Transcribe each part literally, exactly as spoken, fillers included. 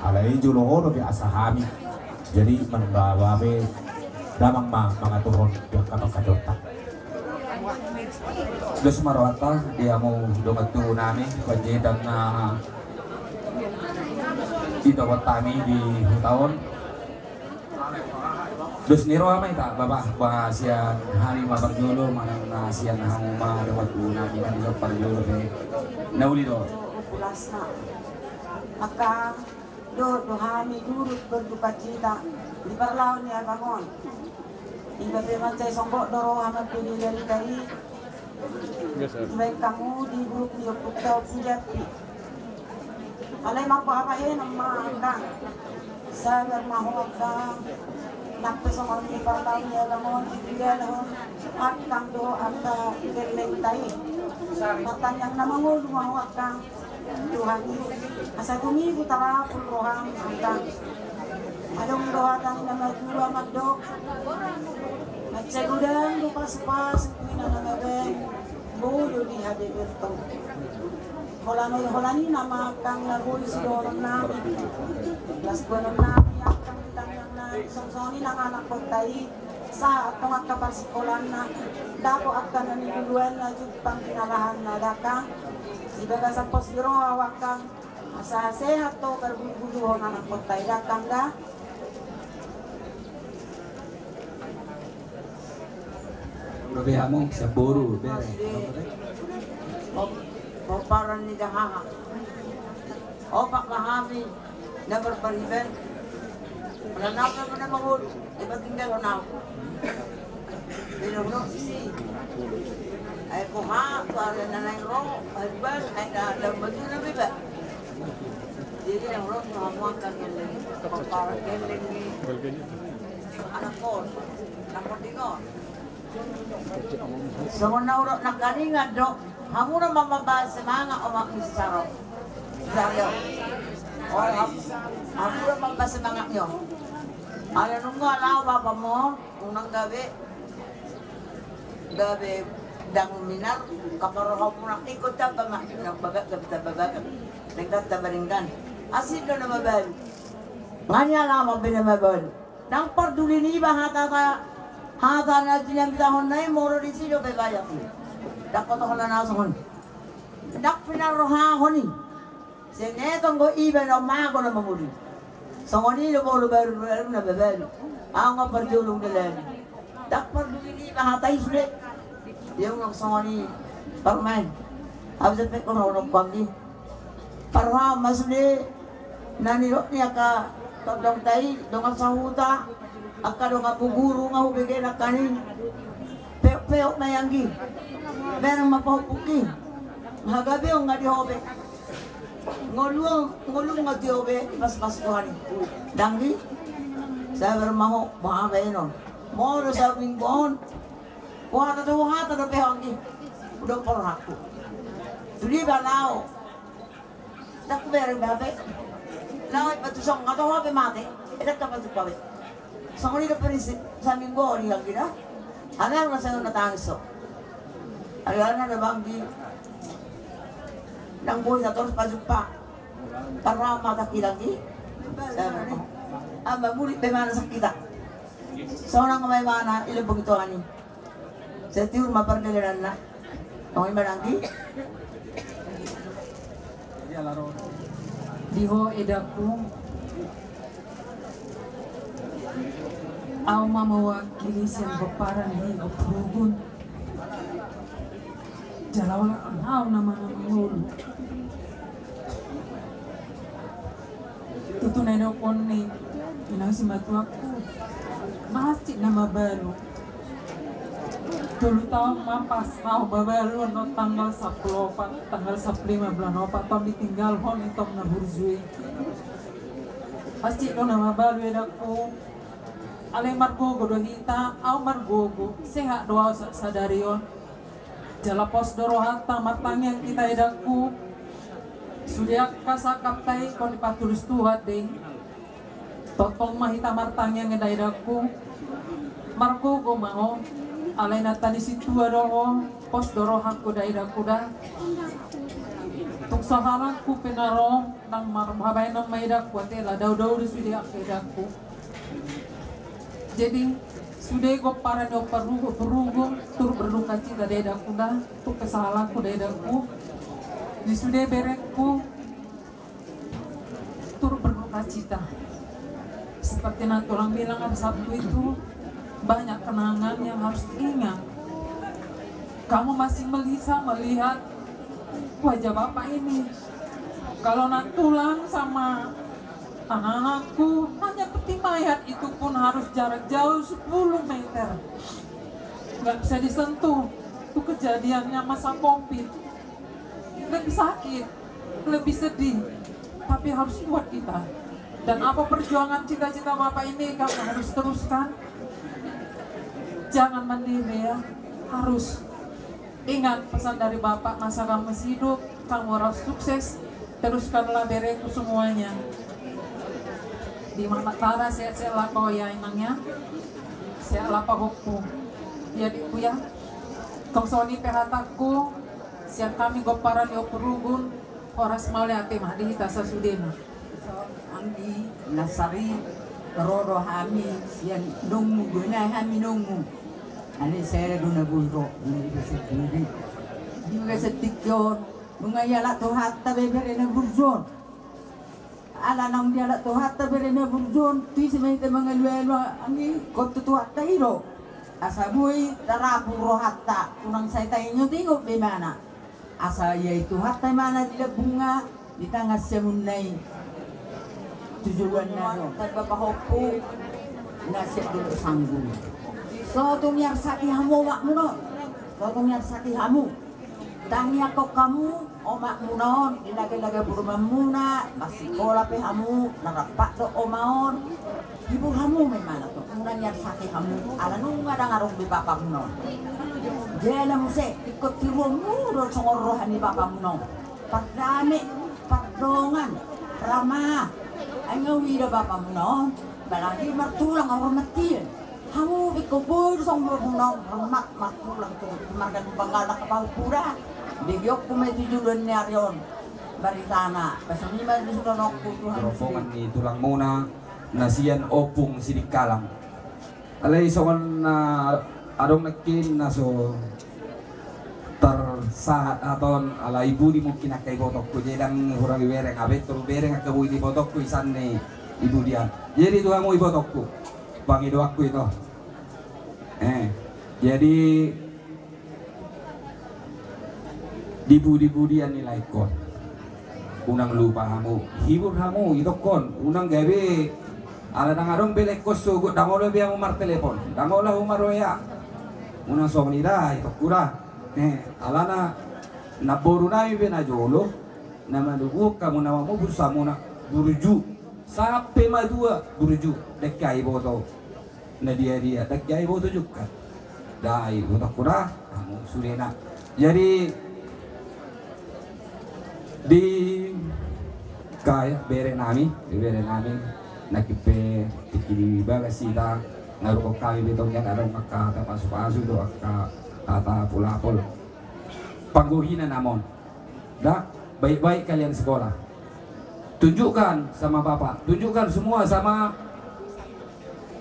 Alai jolo ho dope asa hami. Jadi manumba babe damang ma mangaturhon di angka pangkatahonta. Dos ma rohanta di hamu dongan tubu nami Panjaitan na ditohon hami di huta on. Dos ni roha ma hita bapa, ba sian hami ma parjolo manang na sian hamu ma dongan tubu nami na di son parjolo pe na uli do. Upulasna. Angka do, do hami turut berdukacita di parlaon ni abang on. Iba pe mansai songgop do roha mambege barita i. Dibaen hamu di grup ni ompungta Ompu Jampi. Alai mamboha bahenon ma angka. Sabar ma ho angka. Nang pe songon i parlaon ni abang on ditinggalhon angka do angka gellengta i. Martangiang na mangolu ma ho angka. Tuhan i, asa tumibu tarapul roham angka. Adong do hata ni na matua mandok. Mansai godang do pasupasu tu inang na mabaen, boi do dihabeberhon. Holan i, holan i nama angka na boi sidohonon nami. Las boanon nami angka di tangiang nami, songon i nang anak kota i. Sahat tong angka parsikolanna, dapot angka na niluluanna jumpang di na lahanna, da angka. Di bagasan pos ni roha angka, asa sehat do parbulubuluhon anak kota i, da angka, da. Dope hamu sian boru bere. Pomparan ni Jahaha. Opat ma hami na marpariban. Pala na opat ma na mangolu. Iba tinggal on au. Di na ro si. Ai ko ha, ko ari na naeng ro, ai ba, ai na da maju na biba. Jadi na ro ma hamu angka gelleng. Pomparan gelleng ni. Anak kos. Anak kos di ngor. Songon na hudok nangkaningan do, hamu do ma mambahen semangat omak ni si Saro. Saro. O, hamu do ma mambahen semangat ni on. Ala nunga laho bapam on, unang gabe, gabe dang minar, kaparoham unang ikut tamba ma, nang bagak gabe tamba bagak. Denggan tamba denggan. Asi do na mabalu. Ngani ala ma be na mabalu. Ndang parduli niba hata, hata na jinambitahon na i, molo disi dope bayak i. Ndang holan na songon i. Ndang pinarrohahon i. Sai tongtong do iba na mago na mangolu. Songon i do molo baru, baru na mabalu. Au nga parjolo na lalu. Ndang parduli niba hata i sude. Dia unang songon i. Parmaen. Au jempek ko na unang kuanggi. Parrohahon ma sude na nidok ni angka tondongta i, dongan sahuta, angka dongan buguru nga hubege nangkaning. Peok-peok ma i anggi. Bereng ma pahompungki. Hagabeon nga di ho be. Ngolu, ngolu nga di ho be, ipas-pas Tuhan i. Da anggi. Sabar ma ho, boha baenon. Molo saminggu on. Boha hata do, boha hata dope ho anggi. Udah porhakku. Sude ba laho. Ndang hubereng be hape. Laho i patuson nga toho be mate. Ndang tapajumpa be. Songon i do prinsip saminggu on i anggi da. Alana na sayo na tangis so. Alana na banggi. Ndang boi sa torus pajumpa. Parrama taki anggi. Ama mulik be mana sakita. Sonang ma imana i lembong i toani. Setiur ma pardalananna. Nunga i ma nanggi. Di ho edakku. Au ma mewakili sian pomparan ni Ompu Rugun. Jala holan au nama na mangolu. Tutu na nidokon ni inang simatuangku, masih na mabalu. Tolu taon ma pas au mabalu on tanggal sampulu opat, tanggal sampulu lima bulan opat, tong ditinggalhon i tong na burju i. Masih do na mabalu edakku. Alai margogo do hita, au margogo, sehat do au sa-, sadari on. Jala pos do rohanta martangiang hita edakku. Sude angka sangkapta i ingkon dipatulus Tuhan do i. Tongtong ma hita martangiang eda edakku. Margogo ma ho. Alai na tani sintua do ho. Pos do rohangku da edakku da. Tung sahalangku pe na ro, ndang marhabaenon ma edangku, ate, la dao-dao do sude angka edangku. Jadi sude gomparan ni ompu Rugun turut berduka cita da edangku, da, tung pe sahalangku da edangku. Di sude berengku turut berduka cita. Seperti nantulang bilang, hari Sabtu itu banyak kenangan yang harus diingat. Kamu masih bisa melihat wajah bapak ini. Kalau nantulang sama anak-anakku hanya peti mayat, itu pun harus jarak jauh sepuluh meter. Nggak bisa disentuh. Itu kejadiannya masa covid. Lebih sakit, lebih sedih, tapi harus kuat kita. Dan apa perjuangan cita-cita Bapak ini, kamu harus teruskan. Jangan mandiri, ya, harus ingat pesan dari Bapak, masa kamu masih hidup, kamu harus sukses. Teruskanlah, berengku semuanya. Di mana tara, sehat-sehat lah kau, ya, Inang, ya. Sehat lah pahompu. Ya, adikku, ya. Tong songon i pe hatangku, sian hami gomparan ni ompu Rugun, horas ma, ate, ma di hita sasudena. Anggi, na sari ro do hami sian nongmu, boi nai hami nongmu. Alai sada do na boi ro, di bagasan tingki on. Nunga dialap Tuhanta be bere na burju on. Ala naung dialap Tuhanta bere na burju on, tu ise ma hita mangalualu, anggi, ingkon tu Tuhanta i do. Asa boi tarapul rohanta, unang sai taingot-ingot be ibana. Asa ia i Tuhanta ibana di lambungna, di tangan siamunna i. Tu joloan na ro. Tamba pahompu na siap dulu sanggu. Sotung niarsaki hamu omakmuna on. Sotung niarsaki hamu. Tangiangkon hamu omakmuna on, di lage-lage burmanmuna, marsikola pe hamu, na rap do oma on. Hibur hamu ma ibana, tong unang niarsaki hamu, ala nunga ndang adong be bapamuna on. Jala muse, ingkon tiruonmu do songon roha ni bapamuna on. Pardame, pardongan, ramah. Ai nga huida bapamuna on, apalagi martulang, hormat hian. Hamu pe ingkon boi do songon bapamuna on, hormat, martulang tu marga Lumban Gala, angka pahompu da. Begeonku ma i tu joloan ni ari on baritana, pasongon i ma di sude nongku tu hamu. Rombongan ni tulangmuna na sian Ompung Sidikalang. Alai songon na adong nangkin na so tarsahat hata on, alai budi mungkin angka ibotongku, jadi ndang hurang ibereng, abe toru bereng angka budi ni ibotongku, isan ni ibudian. Jadi tu hamu ibotongku, pangidoanku ito. Eh, jadi di budi-budian ni laengkon. Unang lupa hamu, hibur hamu, itongkon, unang gabe ala ndang adong be laengkon sogot, ndang olo be hamu martelepon, ndang olo hamu mar-W A. Unang songon i da, itongku da. Eh, alana namboru nami be na jolo, na manubuhon hamu na mamupus hamu na burju. Sampe matua burju, dengke ai iboto. Na dia-dia, dengke ai iboto jungkat. Da, ibotongku da, hamu sudena. Jadi di kai bere nami, di bere nami, nangkin pe tingki di bagas hita, nga rungkon hami be tong, jala adong angka hata pasu-pasu do, angka hata apul-apul. Panggohina nama on. Da, baik-baik kalian sekolah. Tunjukkan sama bapak, tunjukkan semua sama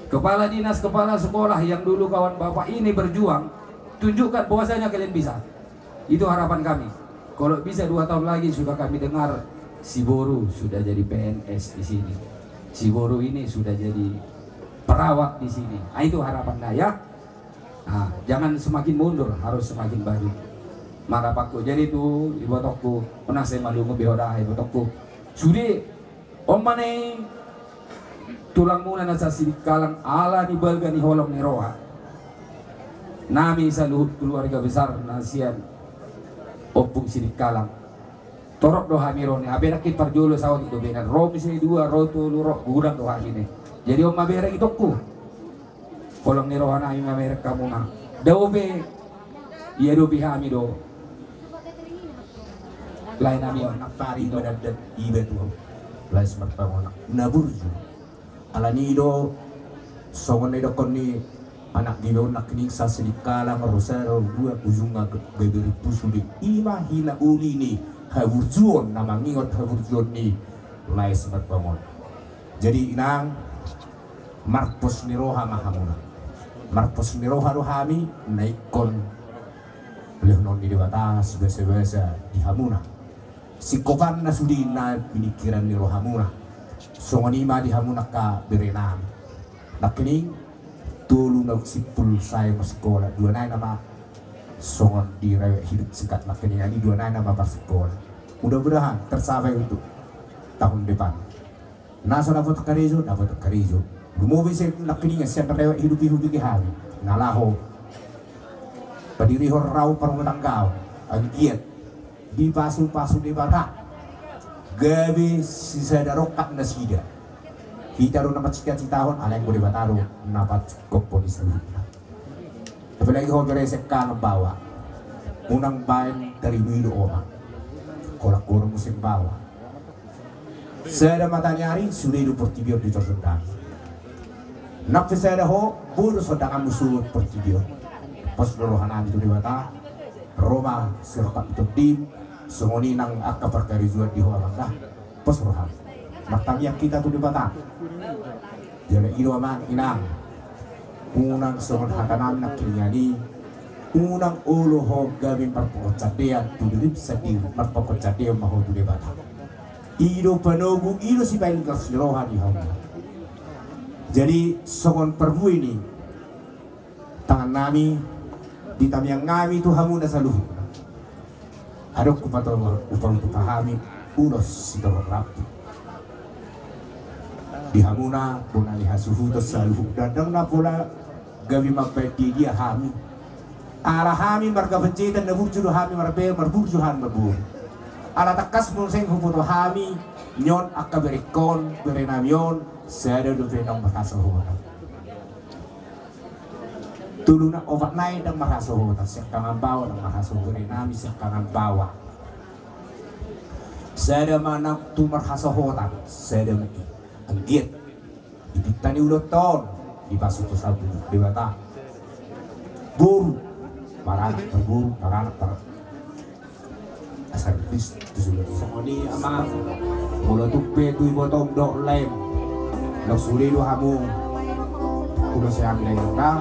kepala dinas, kepala sekolah yang dulu kawan bapak ini berjuang, tunjukkan bahwasanya kalian bisa. Itu harapan kami. Kalau bisa dua tahun lagi sudah kami dengar si boru sudah jadi P N S di sini. Si boru ini sudah jadi perawat di sini. Ah, itu harapanna ya. Ah, jangan semakin mundur, harus semakin maju. Marapanku jadi tu ibotongku, unang sai malungun be ho da ibotongku. Sude, on ma na i tulangmuna na sian Sidikalang, ala ni balga ni holong ni roha nami saluhut keluarga besar na sian Ompung Sidikalang. Torop do hami ro ni, abe nangkin parjolo saotik do be na ro, muse dua, ro tolu, ro godang do hami ni. Jadi on ma bereng itongku. Holong ni roha nami mamereng hamuna. Dao be, ia dope hami do. Lae nami on. Nang pari manandat iba tu ho. Lae si marpangonak na burju. Alani do songon na idokkon ni anak dibaon nangkining, sa Sidikalang ro sada ro dua, ujungna gabe rimpu sude. Ima hinauli ni haburjuon, na mangingot haburjuon ni lae Simarbangun. Jadi inang, marpos ni roha ma hamuna. Marpos ni roha do hami na ingkon lehon ni Debata sibasabasa di hamuna. Singkopan na sude na piningkiran ni rohamuna. Songon i ma di hamuna angka berenami. Nangkining tolu na simpul sae marsikola, dua nai nama songon di rewek hidup singkat nangkining i, dua nai nama marsikola. Mudah-mudahan tercapai untuk tahun depan. Na so dapot karejo, dapot karejo. Lumobi sian nangkining sian rewek hidup i hubege hami na laho padirihon rau parrumatanggaon, anggiat dipasupasu Debata gabe sisada rongkap nasida. Hita do na mancita-citahon, alai anggo Debata do na pansingkophon i saluhutna. Apalagi ho bere siangkangan baoa, unang baen taribu i do oma. Kolak gorong museng baoa. Sada mataniari sude do portibi on ditorjondangi. Nang pe sada ho, boi do sondanganmu suhut portibi on. Pos do rohanami tu Debata. Ro ma sirongkap ni tondim. Songon i nang angka parkarejoan di ho amang da. Pos roham. Martangiang hita tu Debata. Jala i do amang inang, unang songon hatanami nangkiningan i, unang olo ho gabe marpangonsandean tu dirim sandiri, marpangonsandean ma ho tu Debata. I do panogu, i do sipaingot ni roha di hamuna. Jadi songon parbue ni tangannami, di tamiangnami tu hamuna saluhutna. Adong hupato-, hupahutupa hami ulos sitorop rambu di hamuna bona ni hasuhuton saluhutna. Ndang na pola gabe mambaen dia-dia hami. Ala hami marga Panjaitan na burju do hami marbe-, marburju hami marboru. Ala tangkas muse huboto hami nion angka berengkon, berenami on, sada dope naung marhasohotan. Tolu na opat nai ndang marhasohotan, siangkangan baoa ndang marhasohotan, berenami siangkangan baoa. Sada ma nang tu marhasohotan, sada ma i. Anggiat di pinta ni ulaonta on dipasupasu Debata boru maranak, marboru maranak, maranak. Asa ris tu sude. Songon i amang, molo tung pe tu ibotom dohot laem, laos sude do hamu. Ulos ni hami lae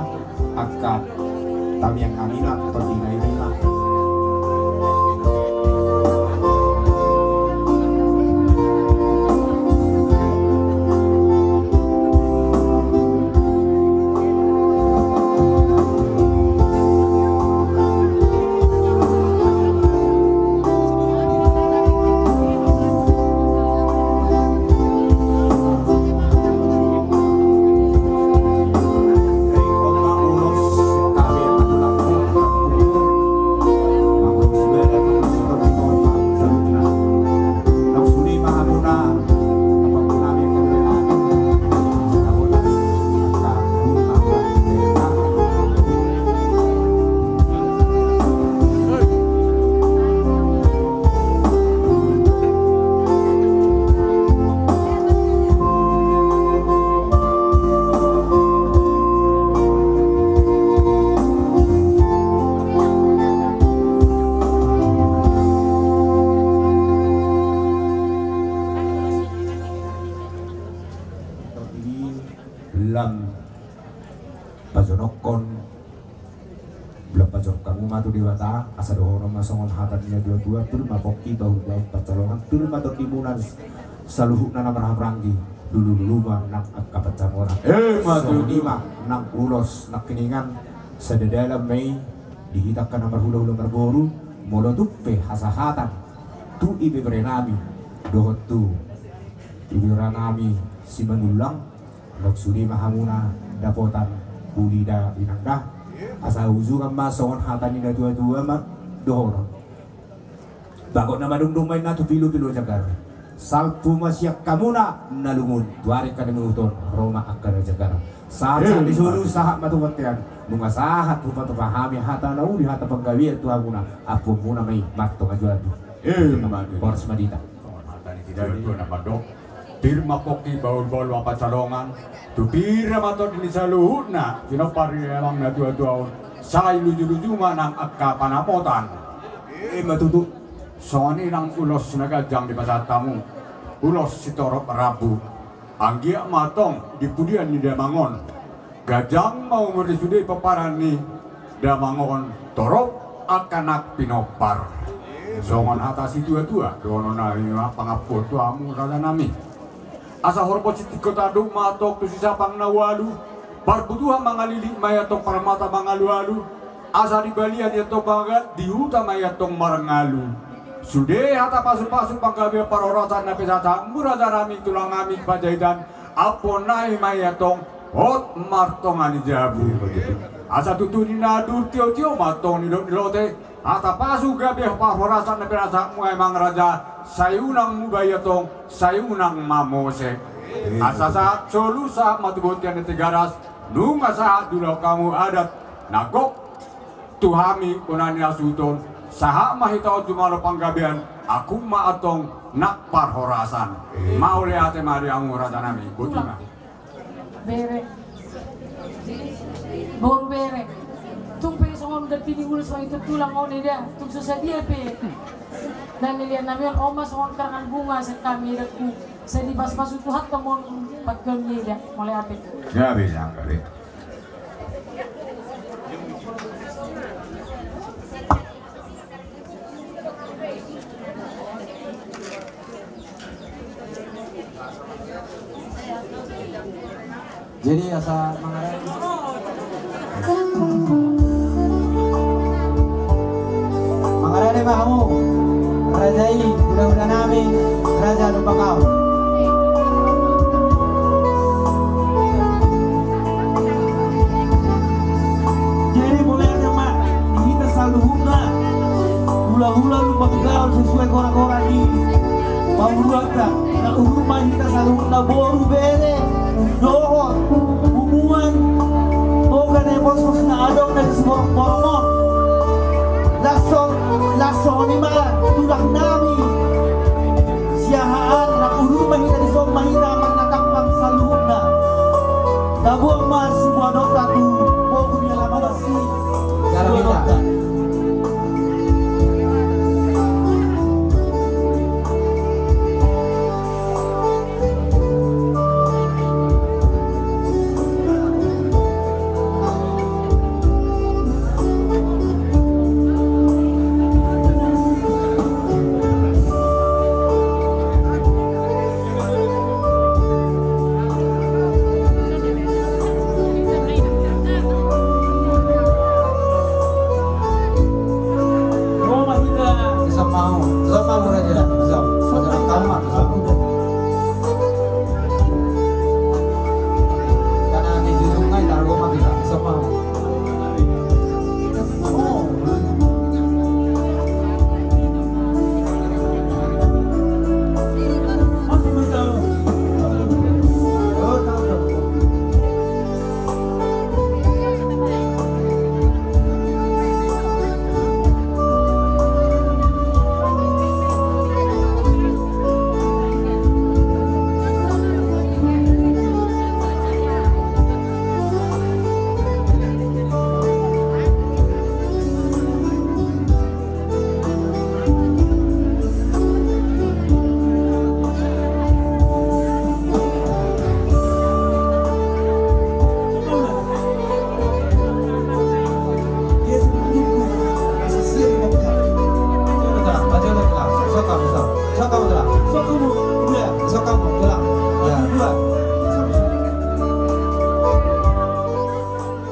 angka tamiang hami ma, tondinami ma. Lam pajonokkon, lam pajonokkon hamu ma tu Debata, asa dohonon ma songon hata ni na tua-tua, tur ma pongki, bahulbahul pansalongan, tur ma tondimuna saluhutna na marhahamaranggi, lulululu ma nang angka pansamotan. Emma tutu. Songon i ma nang ulos nangkiningan, sada dalan ma i di hita angka na marhulahula marboru, molo tung pe hasahatan tu ibeberenami dohot tu ibeberanami Simanullang, laos sude ma hamuna dapotan uli da inang da. Asa ujungan ma songon hata ni na tua-tua ma dohonon: Bagot na madungdung ma inna tu pilu-pilu jagar. Salpu ma sian hamuna na lungun, tu ari angka na mangihut on ro ma angka na jagar. Sahat-sahat ni solu, sahat ma tu bontean. Nunga sahat hupatupa hami hata na uli, hata panggabean tu hamuna, ampuonmuna ma i martonga joloan. Emma tutu. Horas ma di hita. Songon hata ni na tua-tua na mandok: Pir ma pongki, bahulbahul ma pansalongan, tu pira ma tondi ni saluhutna pinompar ni amang na tua-tua on, sai luju-luju ma nang angka pansamotan. Emma tutu. Songon i nang ulos na ganjang dipasahat hamu, ulos sitorop rambu. Anggiat ma antong di pudian ni damang on ganjang ma umur ni sude pomparan ni damang on, torop angka na pinompar. Songon hata situatua dohonon nami ma pangampuon tu hamu raja nami. Asa horbo sitingko tanduk ma antong tu sisapang na ualu, parbutuhan mangalilik ma i antong parmata mangalualu, asa di balian i antong bagat, di huta ma i antong marngalu. Sude hata pasupasu panggabean parhorasan na pinasahatmu raja nami tulang nami Panjaitan, ampuon nami ma i antong hot martonga ni jabu. Asa tutu di na durtiotio ma antong nidok ni lote, hata pasu gabe parhorasan na pinasahatmu amang raja, sai unang muba i antong, sai unang mamose. Asa sahat solu sahat ma tu bontean ni Tigaras, nunga sahat di ulaon hamu adat na gok tu hami bona ni hasuhuton, sahat ma hita on jumolo panggabean, angkup ma antong nang parhorasan. Mauliate ma di hamu raja nami, botima. Bere. Boru bere. Tung pe songon ganti ni ulos ma i tu tulang on eda, tung so sadia pe na nilehon nami on, on ma songon karangan bunga sian hami eda, tung sai dipasupasu Tuhan tomon panggabean ni eda. Mauliate. Gabe, gabe. Jadi asa mangarani, mangarani ma hamu raja i, hulahula nami, raja Domba Kaur. Jadi mulai ma di hita saluhutna hulahula Lumban Gaol sesuai goragora ni pamoruonta. Na uhum ma hita saluhutna boru bere dohot punguan, boga na pospos na adong na di siborongborong on. Laos, laos songon i ma tulang nami. Siahaan na uhum ma hita, dison ma hita marnatangtang saluhutna. Tabuang ma sibuadonta tu pogu ni alaman i. Sibuadonta.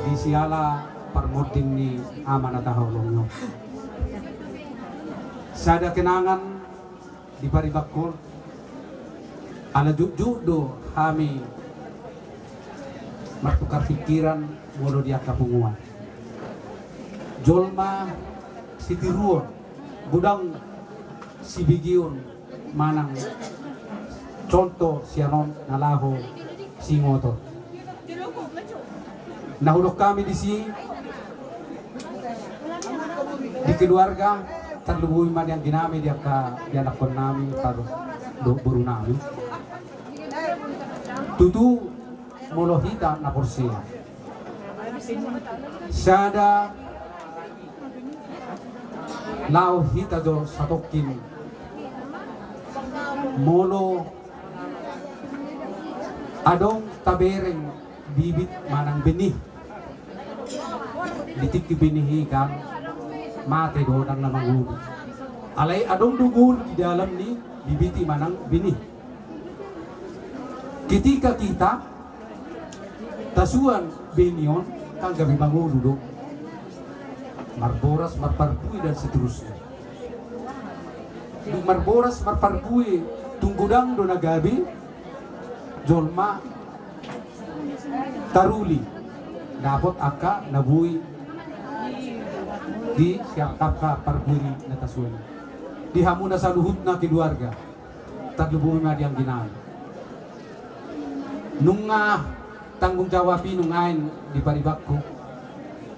Di siala parmonding ni ama na tahaholongi on. Sada kenangan di paribangkon, ala jujur do hami martukar pikiran molo di angka punguan. Jolma sitiruon, godang sibegeon manang contoh sian on na laho siingoton. Na hudok hami disi di keluarga, tarlumobi ma di anggi nami, di angka ianakhon nami, par do-, boru nami. Tutu molo hita na porsea, sada Laho hita jo satongkin molo adong tabereng bibit manang benih. Di tingki benih i kan mate do, ndang na mangolu. Alai adong do ngolu di dalam ni bibit i manang benih. Ketika kita tasuan benih on kan gabe mangolu do. Marboras, marparbue dan seterusnya. Dung marboras, marparbue, tung godang do na gabe jolma taruli dapot angka na boi disiangkapka parbue ni na tasuan i. Di hamuna saluhutna keluarga, tarlumobi ma di anggi nami. Nunga tanggung jawab i nunga naeng diparibakku.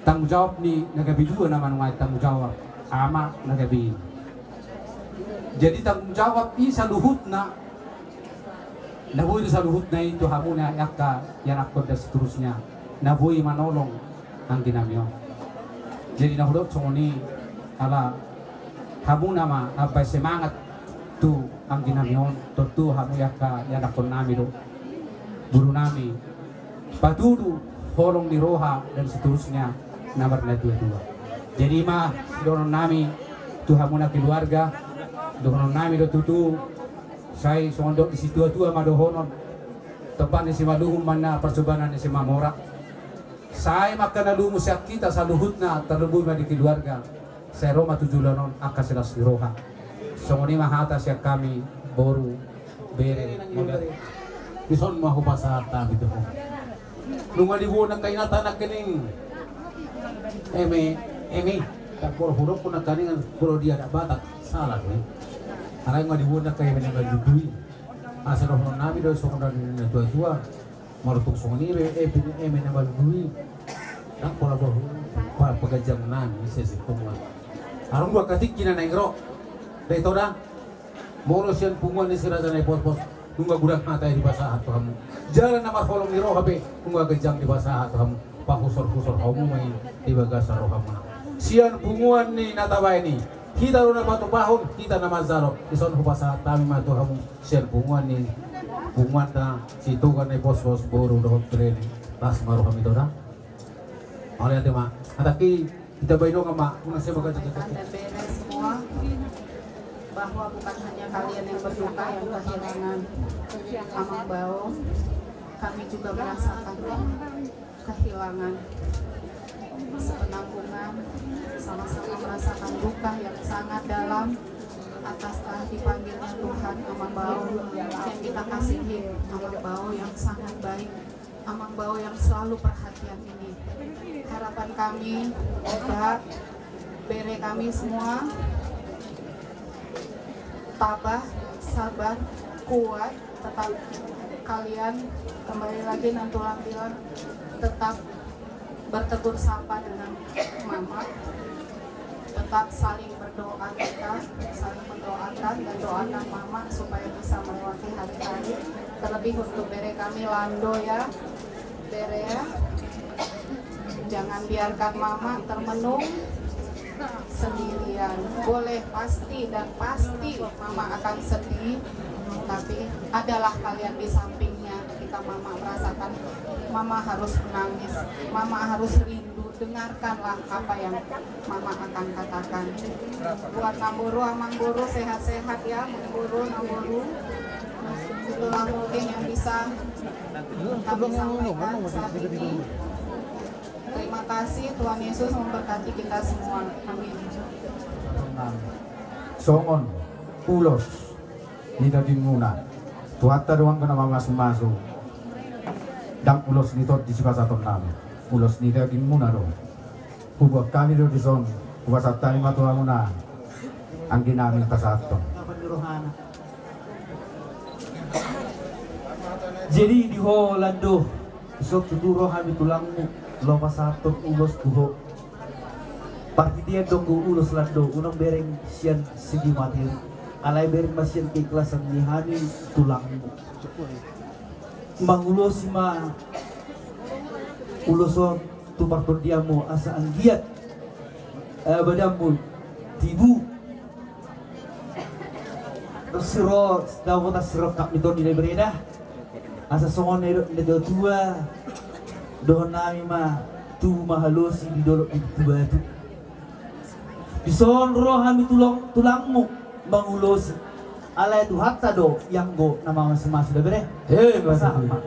Tanggung jawab ni na gabe dua nama nunga naeng tanggung jawab, ama na gabe i. Jadi tanggung jawab i saluhutna, na boi do saluhutna i tu hamuna angka ianakhon dan seterusnya, na boi manolong anggi nami on. Jadi na hudok songon i, ala hamuna ma na mambahen semangat tu anggi nami on, tontu hamu angka ianakhon nami do, boru nami, patudu, holong ni roha dan seterusnya, na marnatua-tua. Jadi i ma dohonon nami tu hamuna keluarga, dohonon nami do tutu, sai songon dok ni situa-tua ma dohonon, tempat ni simalungun ma na parsobanan ni simamora. Sai ma angka na lumu sian hita saluhutna, tarlumobi ma di keluarga, sai ro ma tu joloan on angka silas ni roha. Songon i ma hata sian hami boru, bere, mauliate. Dison ma hupasahat hami tu ho. Nunga diboan angka inanta nangkining eme, eme, tak bolo hudok nangkining, bolo di adat Batak, salah do i. Alai nunga diboan angka eme na mardudu i. Asa dohonon nami do songon na didok ni na tua-tua. Molo tung songon i be, eh, eme na mardudu i, ndang pola boha, pa-, paganjang nami, ise sitongga. Adong do angka tingki na naeng ro. Dai toda. Molo sian punguan ni si Raja Naipospos, nunga godang hata i dipasahat tu hamu. Jala na marholong ni roha pe, nunga ganjang dipasahat tu hamu. Pahusor-husor hamu ma i di bagasan rohamuna. Sian punguan ni na tabaen i, hita do na patupahon, hita na manjalo. Dison hupasahat hami ma tu hamu sian punguan ni, punguanta Sitoga Naipospos boru dohot bere. Las ma roham i toda. Mauliate ma. Hatangki, hita baen dongan ma, unang sai bagaji. Rekan dan bere semua, bahwa bukan hanya kalian yang berduka, yang kehilangan Amang Bao, kami juga merasakan kehilangan sepenanggungan, sama-sama merasakan duka yang sangat dalam atas telah dipanggilnya Tuhan Amang Bao yang kita kasihi, Amang Bao yang sangat baik, Amang Bao yang selalu perhatian ini. Harapan kami, Eda, bere kami semua, tabah, sabar, kuat, tetap kalian, kembali lagi Nantulang bilang, tetap bertegur sapa dengan Mama, tetap saling berdoa kita, saling mendoakan dan doakan Mama supaya bisa melewati hari-hari. Terlebih untuk bere kami Lando ya, bere ya. Jangan biarkan Mama termenung sendirian. Boleh pasti dan pasti Mama akan sedih, tapi adalah kalian di sampingnya ketika Mama merasakan Mama harus menangis, Mama harus rindu. Dengarkanlah apa yang Mama akan katakan. Buat Namboru, Amangboru, sehat-sehat ya, Amangboru, Namboru. Itulah mungkin yang bisa kami sampaikan saat ini. Terima kasih, Tuhan Yesus memberkati kita semua. Amin. Songon ulos ni dagingmuna, Tuhanta do anggo na mamasumasu. Ndang ulos ni tondi sipasahatonnami, ulos ni dagingmuna do. Hubuat hami do dison, hupasahat hami ma tu hamuna, anggi nami pasahathon. Jadi di ho Lando, dison tutu ro hami tulangmu, laho pasahathon ulos tu ho. Parhitean do anggo ulos Lando, unang bereng sian segi materi, alai bereng ma sian keikhlasan ni hami tulangmu. Mangulosi ma ulos on tu partondianmu asa anggiat, eh, badanmu Tibu. Terus siro dapotan siro kak di toni da bereda. Asa songon na didok ni natuatua, dohonon nami ma, tubu ma halosi di dolok di batu. Dison ro hami tulang, tulangmu mangulosi. Alai Tuhanta do ianggo na mamasumasu da bere. He, pasahat ma.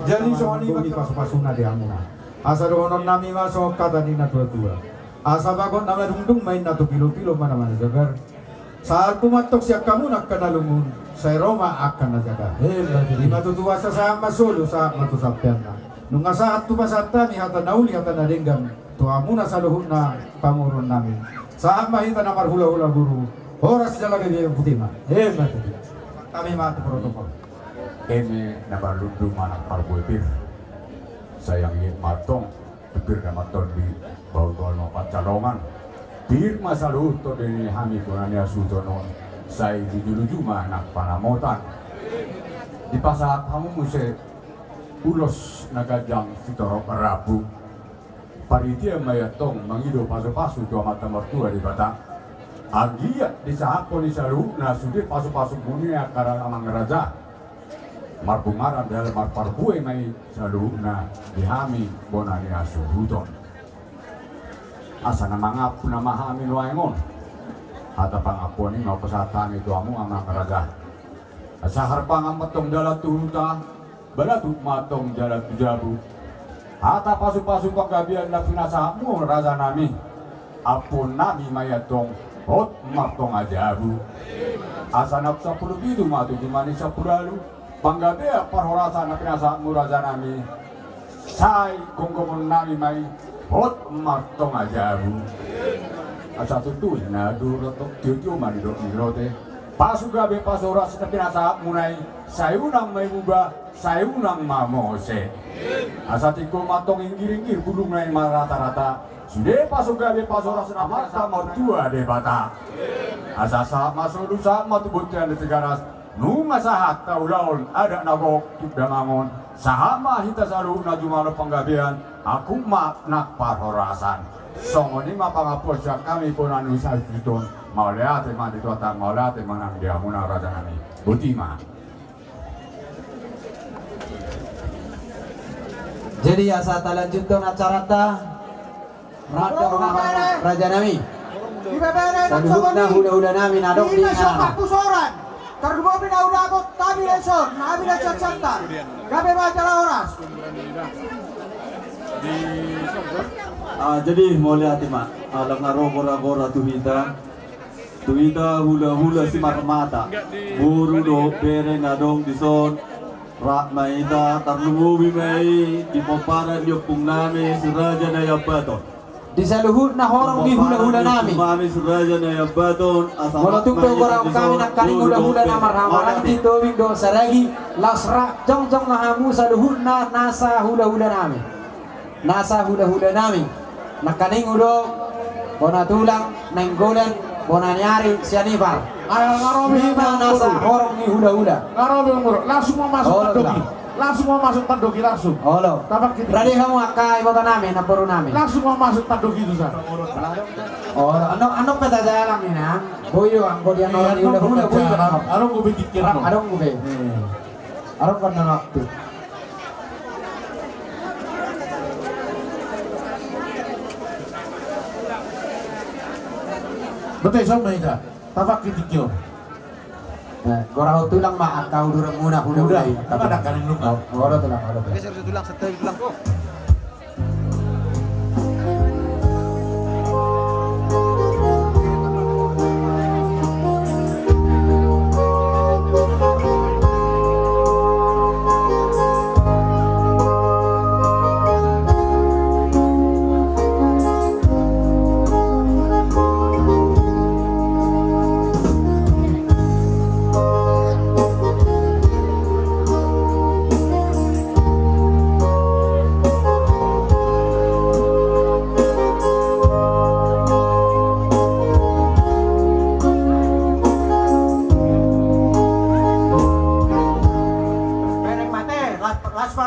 Jadi songon i ma pasupasuna di hamuna. Asa dohonon nami ma songon hata ni natuatua. Asa bagot na madungdung ma inna tu pilopilo ma na manajagar. Sahat tu mantong sian hamuna angka na lungun, sai ro ma angka na jaga. Ima tutu asa sahat ma solu, sahat ma tu sampeanna. Nunga sahat tu pasahat nami hata na uli hata na denggan tu hamuna saluhutna pamoruon nami. Sahat ma hita na marhulahula boru. Horas jala gabe botima. Ima tutu. Hami ma tu protokol. Eme na marlundu manang parbue pir. Sayang i mantong. Pir na mantong di bau tol ma pansalongan. Pir ma saluhut tondinami bona ni hasuhuton on. Sai di juluju ma nang panamotan. Dipasahat hamu muse ulos na ganjang sitorop rambu. Paridian ma i antong mangido pasupasu tu Amanta Martua Debata. Anggiat disahaphon i saluhutna sude pasupasu muna i angka amang raja. Marbungaran jala marparbue ma i saluhutna di hami bona ni hasuhuton. Asa na mangampu nama hami nuaeng on. Hata pangampuon i ma hupasahat hami tu hamu amang raja. Asa harpangan ma antong dalan tu huta, balatuk ma antong dalan tu jabu. Hata pasupasu panggabean na pinasahatmu rajanami. Ampuonnami ma i antong hot martonga jabu. Asa na sampulu pitu ma tu jumadi sampulu ualu. Panggabean parhorasan na pinasahatmu rajanami. Sai gomgomonnami ma i hot martonga jabu. Asa tutu na duro tok tiotio ma nidok ni rote. Pasu gabe pasu horas na pinasahatmuna i. Sai unang ma i muba. Sai unang ma mose. Asa tingko ma antong inggiringgir bulungna i maratarata. Sude pasu gabe pasu horas na Amanta Martua Debata. Asa sahat ma solu sahat ma tu bontean ni Tigaras. Nunga sahat taulahon adat na gok tu damang on. Sahat ma hita saluhutna jumalo panggabean. Angkup ma nang parhorasan. Songon i ma pangampuon sian hami bona ni hasuhuton. Mauliate ma di Tuhanta, mauliate ma nang di hamuna rajanami. Botima. Jadi asa talanjuthon acaranta. Mandok ma rajanami. Saluhutna hulahulanami na adong di inganan. Tarlumobi na hudapot hami na dison, hami na sian Siantar. Gabe ma jala horas. Ah, jadi mauliate ma. Ala nga ro goragora tu hita. Tu hita hulahula Simarmata, boru dohot bere na adong dison. Rap ma hita, tarlumobi ma i di pomparan ni ompungnami Si Raja Naiambaton. Di saluhutna horong ni hulahulanami. Molo tung pe goraon hami nangkaning hulahula na marhahamaranggi di Sitobing dohot Saragi, laos rap jongjong ma hamu saluhutna nasa hulahulanami. Nasa hulahulanami. Nangkaning hudok bona tulang, Nainggolan, bona ni ari, Sianipar. Ima nasa horong ni hulahula. Langsung ma masuk tandoki. Langsung ma masuk tandoki langsung. Olo. Rade hamu angka ibotonami, namborunami. Langsung ma masuk tandoki tu sa. Olo, annon pe tajalang i nang. Boi do anggo di annon ni hulahula boi do. Adong be tikir. Adong be. Adong be na waktu. Betul, sama ita. Tapak ketik yo. Gorahon tulang ma angka uduran muna hula hula. Olo tulang, olo tulang. Geser tulang, santai tulang.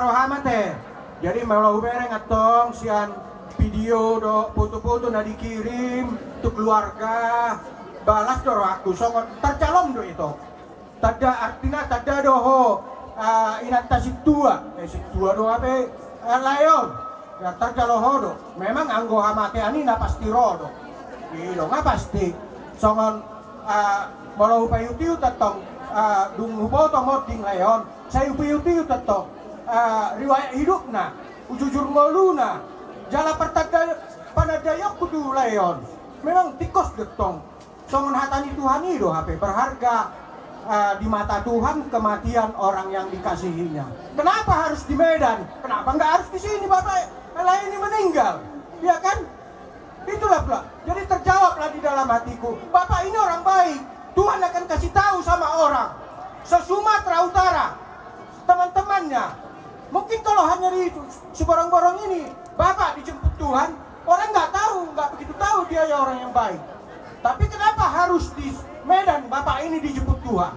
Paham ate. Jadi molo hubereng antong sian video dohot foto-foto na dikirim tu keluarga, balas do rohangku songon tarjalo do ito. Tanda, artina tanda do ho, ah, inanta sintua, eh, sintua do hape, eh, lae on. Ya, tarjalo ho do. Memang anggo hamatean i na pasti ro do. I do nga pasti. Songon, ah, molo hupaihut-ihut antong, ah, dung huboto monding lae on, sai hupaihut-ihut antong, ah, riwayat hidupna, jujur ngoluna, jala partanda, panandaionku tu lae on. Memang tingkos do tong. Songon hata ni Tuhan i do hape berharga, eh, di mata Tuhan kematian orang yang dikasihinya. Kenapa harus di Medan? Kenapa nggak harus di sini, Bapak? Lae ini meninggal, ya kan? Itulah pula. Jadi terjawablah di dalam hatiku, Bapak ini orang baik. Tuhan akan kasih tahu sama orang se-Sumatera Utara, teman-temannya. Mungkin kalau hanya di Siborongborong ini, Bapak dijemput Tuhan, orang nggak tahu, nggak begitu tahu dia ya orang yang baik. Tapi kenapa harus di Medan Bapak ini dijemput Tuhan?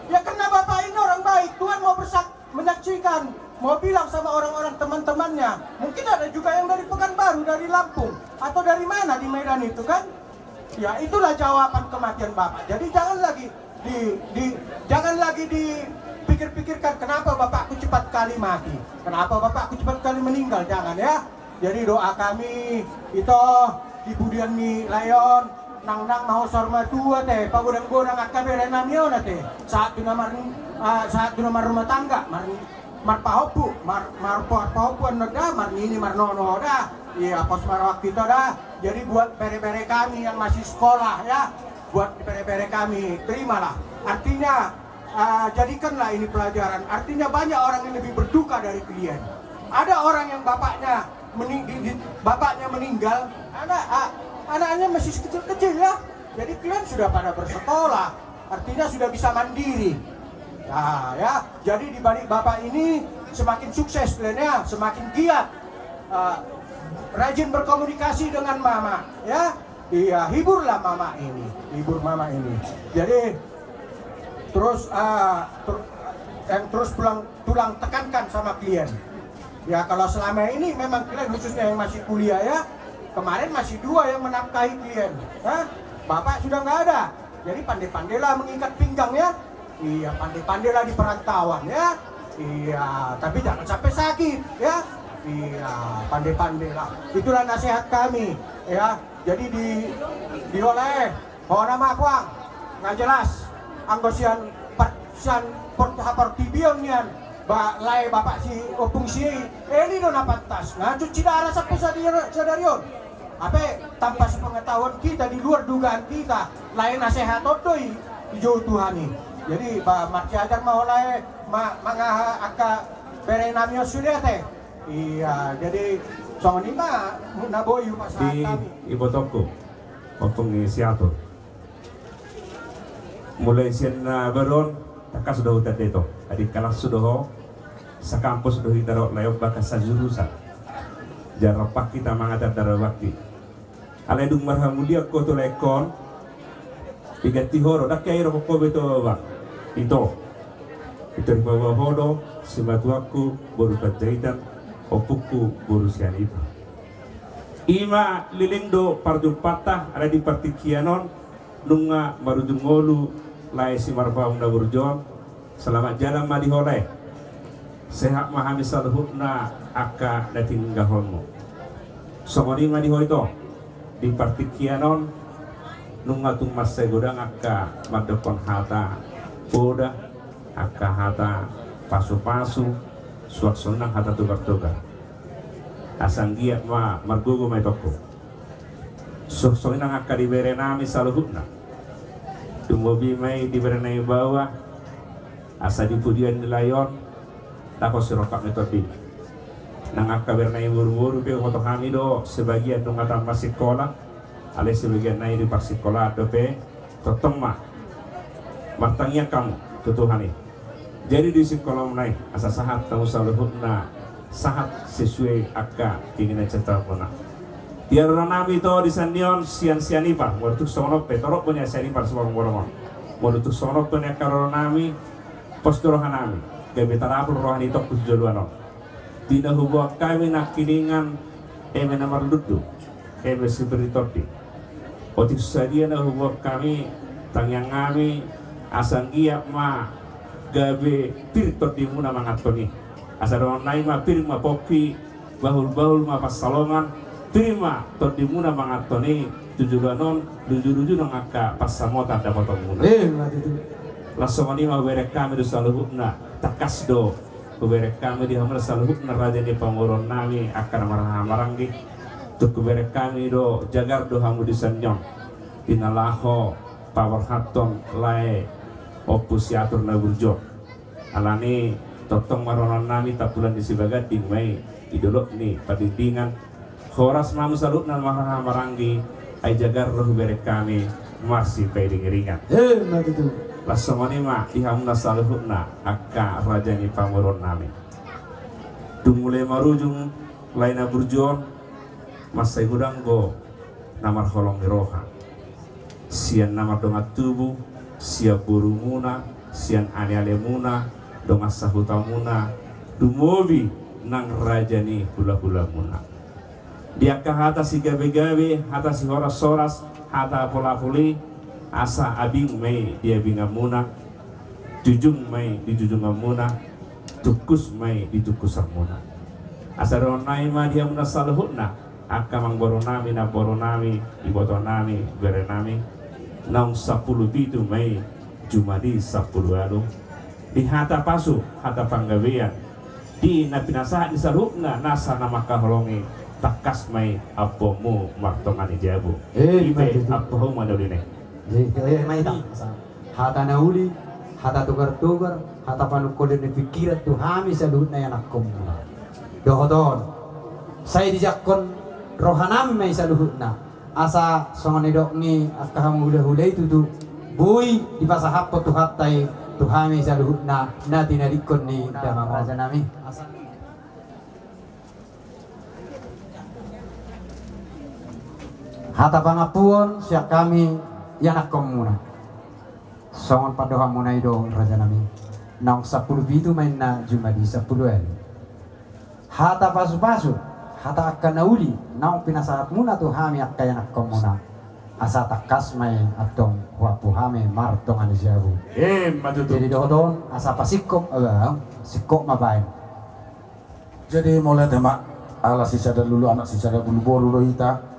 Ya karena Bapak ini orang baik, Tuhan mau bersak-, menyaksikan, mau bilang sama orang-orang teman-temannya. Mungkin ada juga yang dari Pekanbaru, dari Lampung, atau dari mana di Medan itu kan? Ya, itulah jawaban kematian Bapak. Jadi jangan lagi di, di, jangan lagi dipikir-pikirkan kenapa bapakku cepat kali mati, kenapa bapakku cepat kali meninggal, jangan ya. Jadi doa kami ito di pudian ni lae on, nangnang ma ho saur matua ate, pagodang-godang angka bere nami on ate, sahat tu na mar-, ah, sahat tu na marrumah tangga, mar-, marpahompu, mar-, marpahompu annon da, marnini marnono da. Ia, pos ma rohangku ito da. Jadi buat bere-bere kami yang masih sekolah ya, buat bere-bere kami, terimalah. Artinya, ah, jadikanlah ini pelajaran. Artinya banyak orang yang lebih berduka dari kalian. Ada orang yang bapaknya mening-, di, di, bapaknya meninggal, anak, ah, anaknya masih kecil-kecil ya. Jadi kalian sudah pada bersekolah, artinya sudah bisa mandiri. Nah, ya, jadi di balik bapak ini semakin sukses kalian ya, semakin giat, eh, rajin berkomunikasi dengan mama, ya. Iya, hiburlah mama ini, hibur mama ini. Jadi terus, eh, ter-, yang terus pulang, tulang tekankan sama kalian. Ya, kalau selama ini memang kalian khususnya yang masih kuliah ya, kemarin masih dua yang menafkahi kalian. Hah? Bapak sudah nggak ada. Jadi pandai-pandailah mengikat pinggang ya. Iya, pandai-pandailah di perantauan ya. Iya, tapi jangan sampai sakit ya. Iya, pandai-pandailah. Itulah nasihat kami ya. Jadi di, di oleh Hona ma puang, nga jelas. Anggo sian par-, sian por-, haportibion nian, ba-, lae bapak si ompung si Eli do na pantas. Nga cuci darah sampai sadari, sadari on. Hape tanpa sepengetahuan kita, di luar dugaan kita, lae na sehat on do i, dijou Tuhan i. Jadi, ba, marsiajar ma ho lae, ma-, mangaha angka bere nami on sude ate. Iya, jadi songon i ma na boi hupasahat hami. Ibotongku, ompung ni si Atur. Mulai sian na baru on, tangkas do hutanda ito. Adingkalas do ho, sakampus do hita dohot lae on bahkan sajurusan. Jala rap hita mangajar dara bakti. Alai dung marhamulian ho tu laengkon, diganti ho do, ndang hea irokkon ho be ito, Bang. Ito. Ito dipaboa ho do simatuangku boru Panjaitan, ompungku boru Sianipar. I ma leleng do parjumpangta, alai di partingkian on nunga marujung ngolu lae Simarpaung na burju on. Selamat jalan ma di ho lae. Sehat ma hami saluhutna angka na tininggalhonmu. Songon i ma di ho ito. Di partingkian on nunga tung mansai godang angka mandokkon hata poda, angka hata pasupasu, suang songon hata togar-togar. Asa anggiat ma margogo ma itongku. Suang songon i nang angka di bere nami saluhutna. Tumobi ma i di bere nami baoa, asa di pudian ni lae on, dapot sirongkap ni tondi. Nang angka bere nami boru-boru pe huboto hami do, sebagian nunga tamba sikola, alai sebagian nai di parsikolaan dope, tongtong ma martangiang hamu tu Tuhan i. Jadi di sikola nai, asa sahat hamu saluhutna, sahat sesuai angka keinginan cita-citana. Di haroro nami ito di sian ni on, sian Sianipar, molo tung songon on pe, torop do nian Sianipar sibolong-bolong on. Molo tung songon on pe nian haroro nami, pos do roha nami, gabe tarapul roha ni itongku tu joloan on. Di na huboan hami nangkiningan, eme na marlundu, eme sipir ni tondi. Otik sadia na huboan hami, tangiang hami, asa anggiat ma gabe pir tondimuna manganhon i. Asa dohonon nami ma, pir ma pongki, bahul-bahul ma pansalongan, pir ma tondimuna manganhon i, tu joloan on, luju-luju nang angka pansamotan dapotonmuna. Ima tutu. Laos songon i ma hubereng hami do saluhutna, tangkas do hubereng hami di hamuna saluhutna raja ni pamoruon nami, angka na marhahamaranggi. Tung hubereng hami do jagar do hamu di son on, di na laho paborhathon lae Ompu Siatur na burju on. Alani tongtong ma dohonon nami, tampulan ni Sibaganding ma i, di dolok ni Pandingdingan. Horas ma hamu saluhutna marhahamaranggi, ai jagar do hubereng hami marsipaingiringan. Ima tutu. Laos songon i ma di hamuna saluhutna angka raja ni pamoruon nami. Dung mulai marujung lae na burju on, mansai godang do na marholong ni roha. Sian na mardongan tubu, sian borumuna, sian alealemuna, dongan sahutamuna, lumobi nang raja ni hulahulamuna. Di angka hata sigabegabe, hata sihorashoras, hata apulapul i, asa abing ma i di abinganmuna, jujung ma i di jujunganmuna, tungkus ma i di tungkusanmuna. Asa dohonon nami ma di hamuna saluhutna, angka amangboru nami, namboru nami, iboto nami, bere nami, naung sampulu pitu ma i jumadi sampulu ualu. Di hata pasu, hata panggabean, di na pinasahat ni saluhutna nasa na mangkaholongi, tangkas ma i ampuonmu martonga ni jabu. Eh, ima tutu. Ampu hamu ma na uli nai. Eh, eh, ima tutu. Hata na uli, hata togartogar, hata panungkulan ni pingkiran tu hami saluhutna ianakkonmuna. Dohot on, sai dijangkon roha nami ma i saluhutna. Asa songon nidok ni angka hamu hulahula i tutu, boi dipasahathon Tuhanta i tu hami saluhutna na tinadingkon ni damang on. Raja nami. Hata pangampuon sian hami ianakkonmuna. Songon pandohanmuna i do raja nami. Naung sampulu pitu ma inna jumadi sampulu ualu. Hata pasupasu, hata angka na uli naung pinasahatmuna tu hami angka ianakkonmuna, asa tangkas ma i antong huampu hami martonga ni jabu. Ima tutu. Jadi dohot on asa pasingkop, eh, singkop ma baen. Jadi mauliate ma, ala sisada lulu anak sisada bulu boru do hita.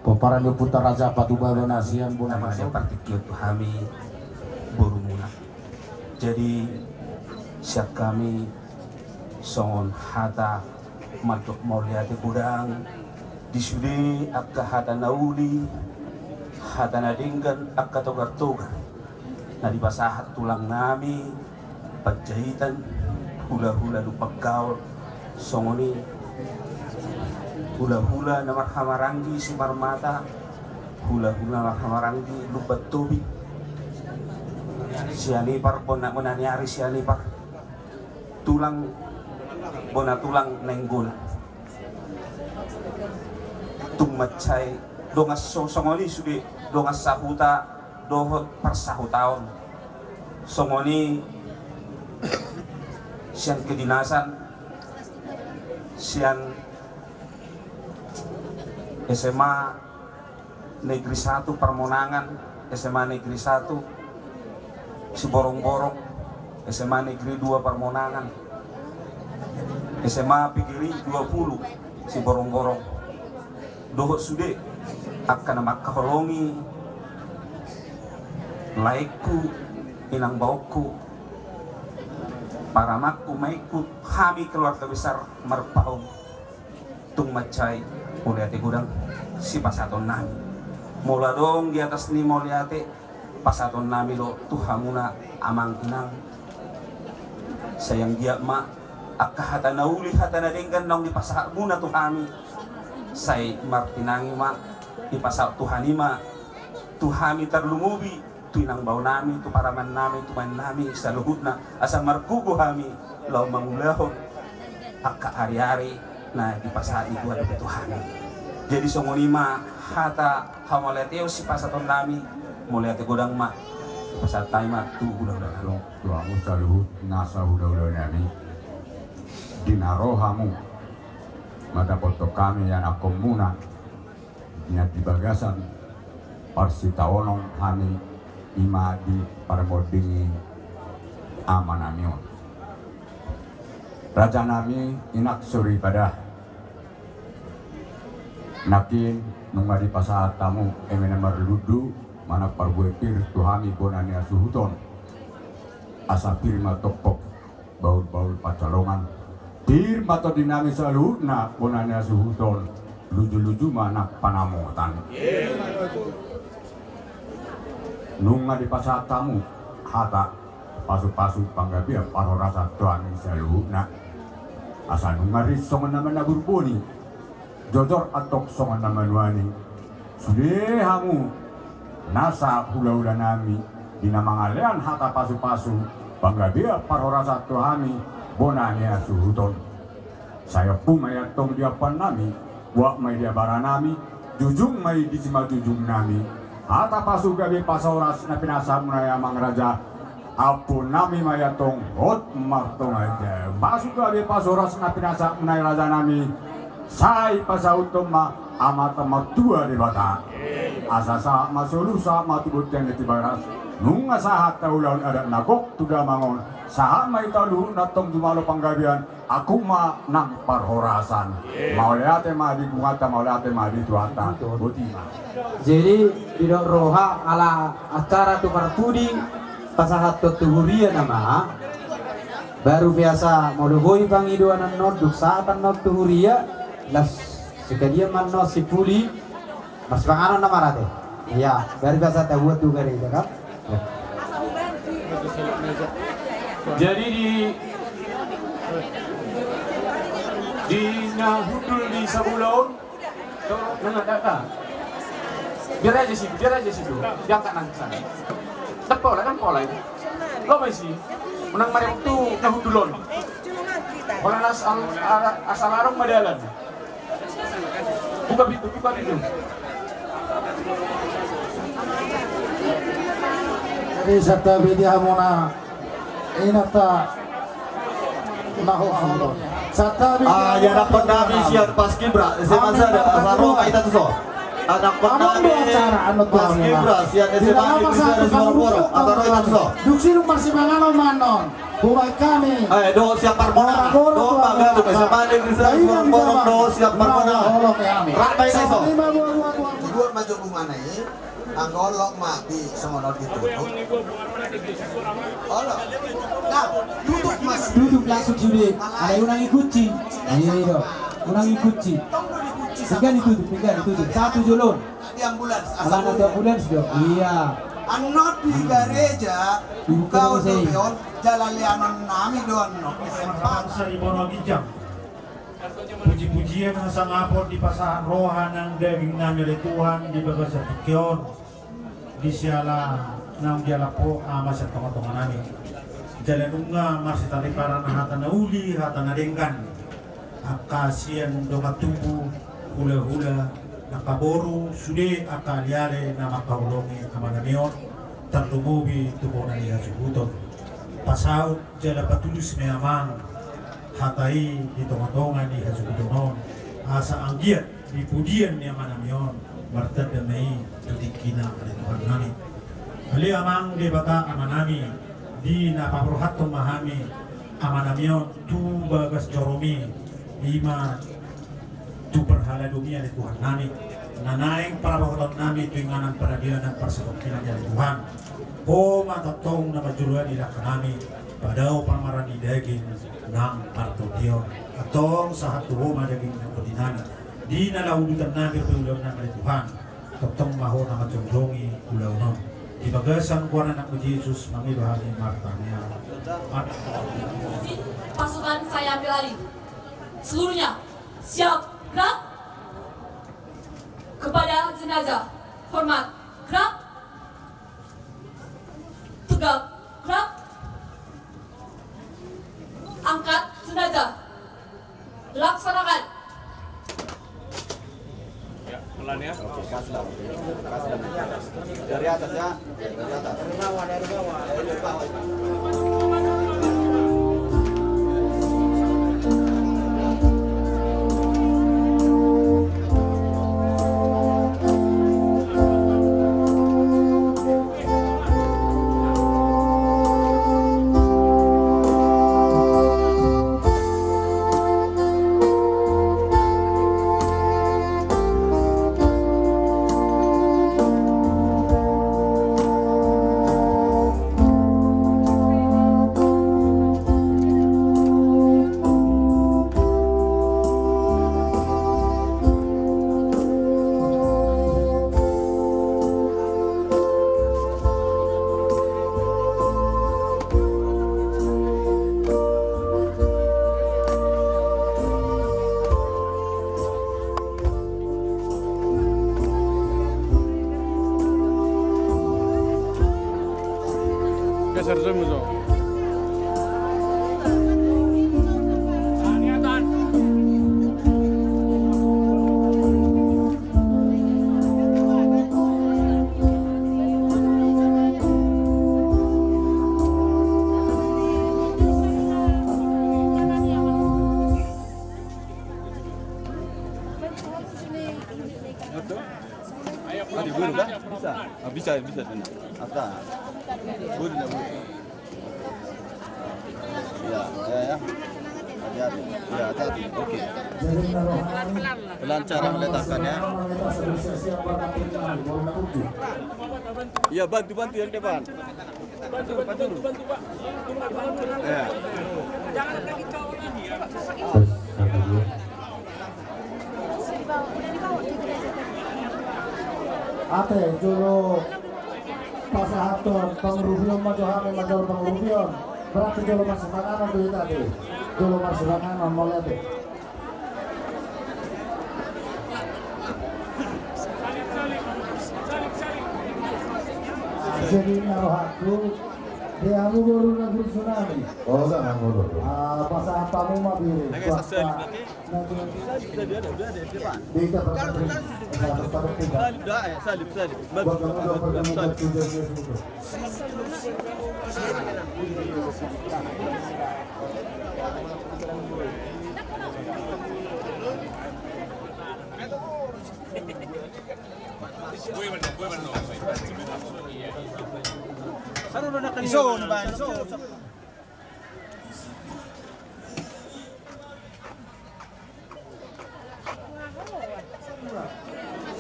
Pomparan ni ompunta raja Patubaba na sian bona na partingkian tu hami borumuna. Jadi sian hami songon hata mandok mauliate godang di sude angka hata na uli, hata na denggan, angka togartogar na dipasahat tulang nami Panjaitan, hulahula Lumban Gaol, songon i hulahula na marhahamaranggi Simarmata, hulahula na marhahamaranggi Lumban Tobing, Sianipar, bona, bona ni ari Sianipar, tulang, bona tulang Nainggolan. Tung mansai dongan so-, songon i sude dongan sahuta dohot parsahutaon. Songon i sian kedinasan, sian S M A Negeri satu Parmonangan, S M A Negeri satu Siborongborong, S M A Negeri dua Parmonangan, S M A P G R I dua puluh Siborongborong. Dohot sude angka na mangkaholongi laengku, inangbaongku, paramangku, maengku, hami keluarga besar Marpaung. Tung mansai mauliate godang sipasahaton nami. Molo adong di atas ni mauliate, pasahaton nami do tu hamuna amang inang. Sai anggiat ma angka hata na uli, hata na denggan naung dipasahatmuna tu hami, sai martinangi ma, dipasahat Tuhan i ma tu hami, tarlumobi tu inangbaonami, tu paramannami, tu maennami saluhutna, asa margogo hami laho mangulahon angka ariari na dipasahat ni Tuhan dope tu hami. Jadi songon i ma hata hamauliateon sipasahatonnami, mauliate godang ma sipasahatonnami ma tu hulahula nami. Tu hamu saluhut nasa hulahula nami, di na ro hamu Mandapothon hami anakkonmuna na di bagasan parsitaonon hami, i ma di parmonding ni amanami on. Rajanami, inang soripada, nangkin nunga dipasahat hamu eme na marlundu manang parbue pir tu hami bona ni hasuhuton. Asa pir ma tongkok bahulbahul pansalongan. Pir ma tondinami saluhutna bona ni hasuhuton, lujuluju ma nang panamotan. Nunga dipasahat hamu hata pasupasu panggabean parhorasan tu hami saluhutna. Asa nunga ris songon na manabur boni, jojor antong songon na manuani. Sude hamu nasa hulahulanami di na mangalean hata pasupasu panggabean parhorasan tu hami bona ni hasuhuton. Sai ompu ma i antong di ampuannami, buat ma i di abaranami, jujung ma i di simanjujungnami. Hata pasu gabe pasu horas na pinasahatmuna i amang raja, ampuonnami ma i antong hot martonga jam. Pasu gabe pasu horas na pinasahatmuna i rajanami, sai pasauthon ma Amanta Martua Debata. Asa sahat ma solu, sahat ma tu bontean ni Tibagas. Nunga sahat hata ulaon adat na gok tu damang on, sahat ma hita luhutna antong jumalo panggabean, angkup ma nang parhorasan. Mauliate ma di Tuhanta, mauliate ma di Tuhanta. Boti ma. Jadi, didok roha ala acara tukar pudi, pasahathon tu huria nama. Baru biasa molo boi pangidoan annon, dung sahat annon tu huria, las sekalian ma annon simpuli. Marsipanganon nama rate. Iya, baru biasa tabuat tu gareja kan. Jadi di, di na hundul di sabola on, nang ada ka. Biar aja sih, biar aja sih tuh. Diangkat nanti sana. Nang pola, nang pola ini. Lo masih menang mari waktu na hundul on. Pola nas al, asal arung madalan. Buka pintu, buka pintu. Jadi santabi di hamuna. Inanta. Naho hamuna. Santabi. Ah, ya, anakkonami sian Paskibra S M A sada, asal ro ma hita tuson. Anakkonami Paskibra sian S M A negeri sada Sumarborok, asal ro ma hita tuson. Dung sidung marsipanganon ma annon. Hubaen hami. Eh, dohot siap parmona. Dohot ma gabe, eh, sama dengke sa suang borong dohot siap parmona. Rap ma i tuson. Dibuat ma jo bungana i. Anggo olok ma di songon on ditutup. Olok. Nah, tutup, Mas. Tutup langsung sude. Alai unang ikunci. Iya, iya. Unang ikunci. Tinggal ditutup, tinggal ditutup. Satu jolo on. Di ambulans, asal ambulans do. Iya. Annon di gareja, kau dope on, jala leanon nami do annon. Bangsa di Bono Ginjang. Puji-pujian hasangapon dipasahat roha nang daging nami ale Tuhan di bagasan tingki on. Di siala naung dialap Ho ama sian tonga-tonga nami. Jala nunga marsitariparan hata na uli, hata na denggan. Angka sian dongan tubu, hula-hula, angka boru, sude angka ale-ale na mangkaholongi amanami on, tarlumobi tu bona ni hasuhuton. Pasaut jala patulus ma i amang hata i di tonga-tonga ni hasuhuton on, asa anggiat di pudian ni amanami on martanda ma i tu tingkina ale Tuhan nami. Ale Amang Debata amanami, di na paborhathon ma hami amanami on tu bagas joromi, i ma tu parhaladomi ale Tuhan nami, na naeng parabohoton nami tu inganan paradianan parsatongkinan i ale Tuhan. Ho ma tongtong na manjoloani langka nami, padao parmaraan ni daging nang partondion. Antong sahat tu Ho ma daging nang tondi nami. Di na laho udutan nami pe ulaon nami ale Tuhan, tongtong ma Ho na manjongjongi ulaon on. Di bagasan goar ni Anakmu Jesus mangido hami martangiang. Amin. Pasukan saya ambil alih. Seluruhnya siap gerak. Kepada jenazah hormat gerak. Tegap gerak. Angkat jenazah. Laksanakan. Ya, pelan ya. Oke, kasih lah. Kasih lah. Dari atas ya. Dari atas. Dari bawah, dari bawah. Dari bawah. Ada guru kan? Bisa. Ah, bisa, bisa, bisa. Asta. Guru na guru. Ya, ya, ya. Hati-hati. Ya, hati-hati. Oke. Pelan cara meletakkannya. Iya, bantu, bantu yang depan. Bantu, bantu, bantu, bantu, Pak. Bantu, bantu, bantu. Ya. Ate, jolo pasahathon pangurupion ma jo hami, ma jolo pangurupion. Berarti jolo marsipanganon do hita, ate. Jolo marsipanganon, mauliate. Jadi, na rohangku, di hamu boru na guru tsunami. Oh, enggak, enggak, enggak, enggak. Ah, pasahat hamu ma biri. Oke, saya salib lagi. Salib, salib, ada, ada, ada, Pak. Salib, dah, ya, salib, salib. Bagus, bagus, bagus, salib. Iso, no, Bang, iso.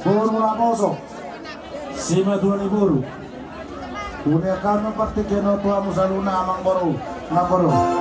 Boru Lamoso. Simatua ni boru. Ulaon ma partingkian on tu hamu saluhutna, amang boru, amang boru.